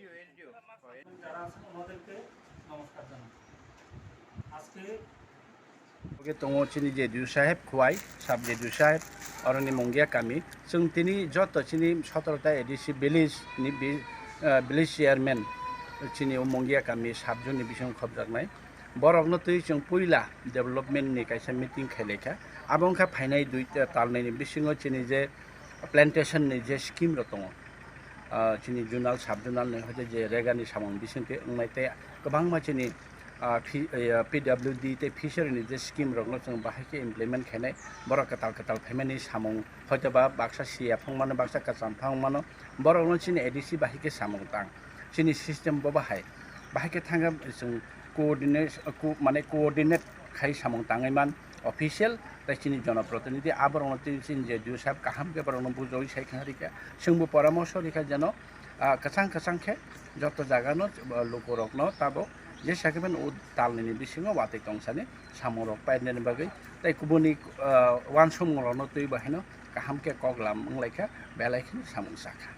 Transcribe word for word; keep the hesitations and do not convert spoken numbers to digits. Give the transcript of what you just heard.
যারা আছেন ওনাদেরকে নমস্কার জানাই। আজকে Oke tongo chini J D O saheb Khowai, sub J D O saheb, oroni Mungia kami. Chwng tini joto chini sotoro ta A D C village ni bi-, ah, village chairman chini o Mungia kami sub zone ni bising khobjaknai. Borokno twi chwng puila development ni kaisa meeting khailaikha. Abo wngkha phainai dui ta-, talnai ni bisingo chini je plantation ni je scheme rok tongo, ah, chini zonal, sub zonal ni hoite je rega ni samung bising te wngnai tei kwbangma chini, ah, phi-, eh, P W D tei fishery ni je scheme rok no chwng bahai khe implement khainai, borok kwtal kwtal phaimani samung hoite ba baksa siya phang mano, baksa kwcham phang mano, borok no chini A D C bahai khe samung tang, chini system bo bahai, bahai khe thangkhe chwng coordinate, co-, mane coordinate khai samung tangwi man official tei chini jonoprotinidhi aborokno tei chini J D O saheb kaham khe borokno bujawi sai khna rikha, chwngbo poramorsho rikha jeno, ah, kwchang kwchang khe joto jagano, ah, lukurokno tabok jesa khe mano o talnini bisingo watwi tongsani samungrok painani bagwi tei kubuni, ah, uansukmungrokno twibo haino kaham khe koklam wnglaikha belai kheno samung sakha.